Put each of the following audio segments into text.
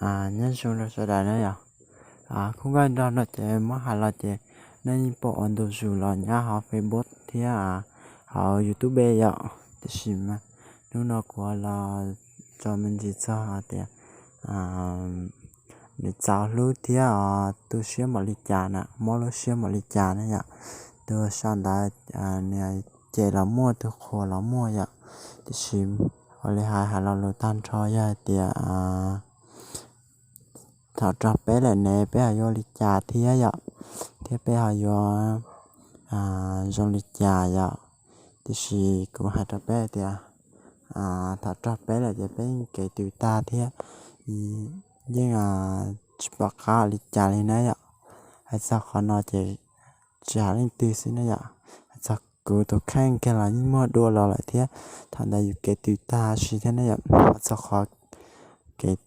Nyob zoo rau sawv daws na yom. Khub nkauj nraug no ces muab hais los ces nej yeej pom ua ntu zus los nyob hauv Facebook thiab hauv YouTube yom, tiam sis mas hnub no kuv los tso me ntsis txog hais tias nws txaus hlub thiab tu siab npaum li cas na, mob lub siab npaum li cas na yom. Tus sau ntawv nws cem los muaj, tus qhuas los muaj yom, tiam sis ua li hais hais lo lus tag nrho yog hais tias thaum raug peb lawm ne peb ho yuav ua li cas thiab yom, thiab peb ho yuav zoo li cas yom. Tiam sis kuv hais rau peb tias thaum raug peb lawm ces peb yeej kev tws tag thiab yeej tsis pom qab li cas li na yom. Hais txog qhov no ces tsis hais leej twg xwb na yom, hais txog kuv tus kheej kiag los yeej muaj dua los lawm thiab, thaum ntawd yus kev tws tag si thiab na yom. Hais txog qhov kev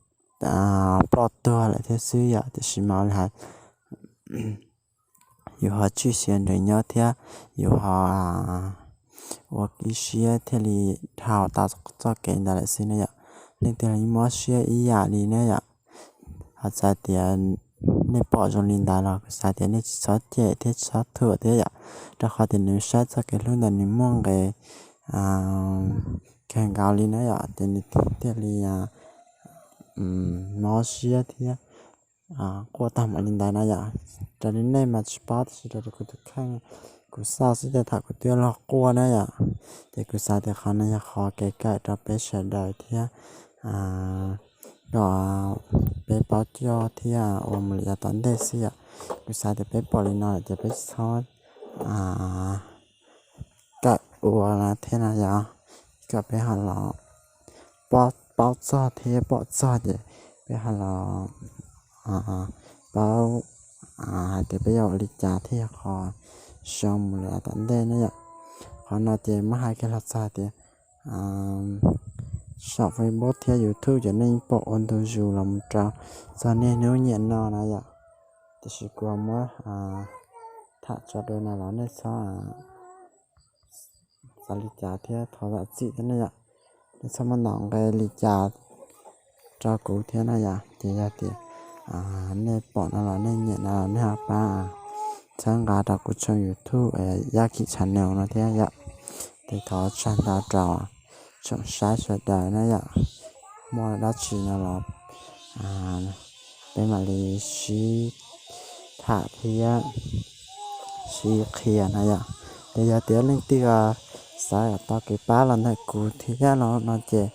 ploj tuag lawm thiab xwb yom, tiam sis mas ua li hais yus ho tswj siab nrog nyob thiab yus ho ua ib siab thiaj li dhau tau txoj kev ntawd lawm xwb na yom. Leej twg los yeej mob siab ib yam li na yom. Ho txawm tias nej pom zoo li ntawd los kuv xav tias nej tsis txhob cem thiab tsis txhob thuam thiab yom, rau qhov tias nws saib txoj kev hlub ntawd nws muaj nqis kawg nkaus li na yom, ces nws thiaj li mob siab thiab quaj tag mam li ntawd na yom. Raws li nej mas tsis paub, tiam sis raws li kuv tus kheej kuv xauj xwb tias thaum kuv twb los quaj na yom, ces kuv xav tias qhov no yog qhov kev kawm rau peb sawv daws thiab kom peb paub coj thiab ua mus li yav tom ntej xwb yom. Kuv xav tias peb pom li no lawm ces peb tsis txhob kawm ua thiab na yom, kom peb ho los paub txog thiab pom txog ces peb ho los paub hais tias peb yuav ua li cas thiaj yog qhov zoo mus li yav tom ntej na yom. Qhov no ces muab hais kiag los txog tias saum Facebook thiab YouTube ces nej yeej pom ua ntu zus los mus rau txog niaj hnub niaj no na yom. Tiam sis kuv muab tham tso dua no los nej txhob xav li cas thiab thov zam txim thiab na yom. Nej txhob muab ntau nqe li cas rau kuv thiab na yom. Ces yog tias nej pom no los nej nyiam no los nej ho pab txhawb nqa rau kuv tshooj YouTube Yaj Kim Channel no thiab yom. Ces thov tsaug ntau rau tsoom saib sawv daws na yom. Muaj dab tsi no los peb mam li sib tham thiab sib qhia na yom. Ces yog tias leej twg xav kom tau kev pab los ntawm kuv thiab no ces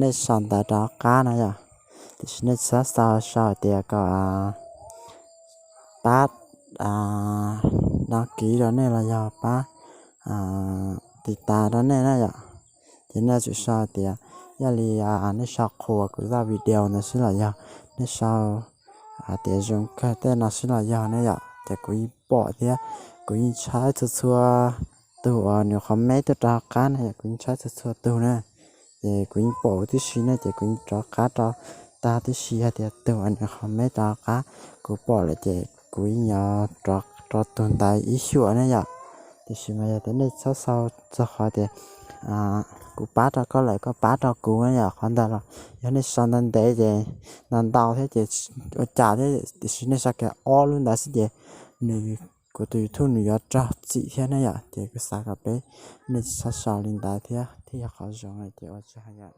nej sau ntawv rov qab na yom. Tiam sis nej txhob sau sau tias kom pab đăng ký rau nej los yog pab tiv tas rau nej na yom. Ces nej tsum sau tias yog li nej sau qhuas kuv zaj video ntawd xwb los yog nej sau hais tias zoo kawg tej no xwb los yog ne yom, ces kuv yeej pom thiab kuv yeej tshawb txhua txhua tug uas nws comment tuaj rov qab na yom, kuv yeej tshawb txhua txhua tug na. Ces kuv yeej pom huv tib si ne ces kuv yeej rov qab rau tag tib si, hais tias tug uas nws comment rov qab kuv pom lawm ces kuv yeej yuav rau tug ntawd ib xyuas ne yom. Tiam sis mas yog tias nej txhob sau txog qhov tias kuv pab rau koj lawm koj pab rau kuv ne yom, qhov ntawd los yog nej sau ntau ntev ces ntau ntau thiab ces ua cas thiab, tiam sis nej sau kiag ob lub ntawd xwb ces nws, kuv tus YouTube nws yuav raug txim thiab ne yom. Ces kuv xav kom peb nej txhob sau li ntawd thiab thiaj yog qhov zoo ces ua tsaug yom.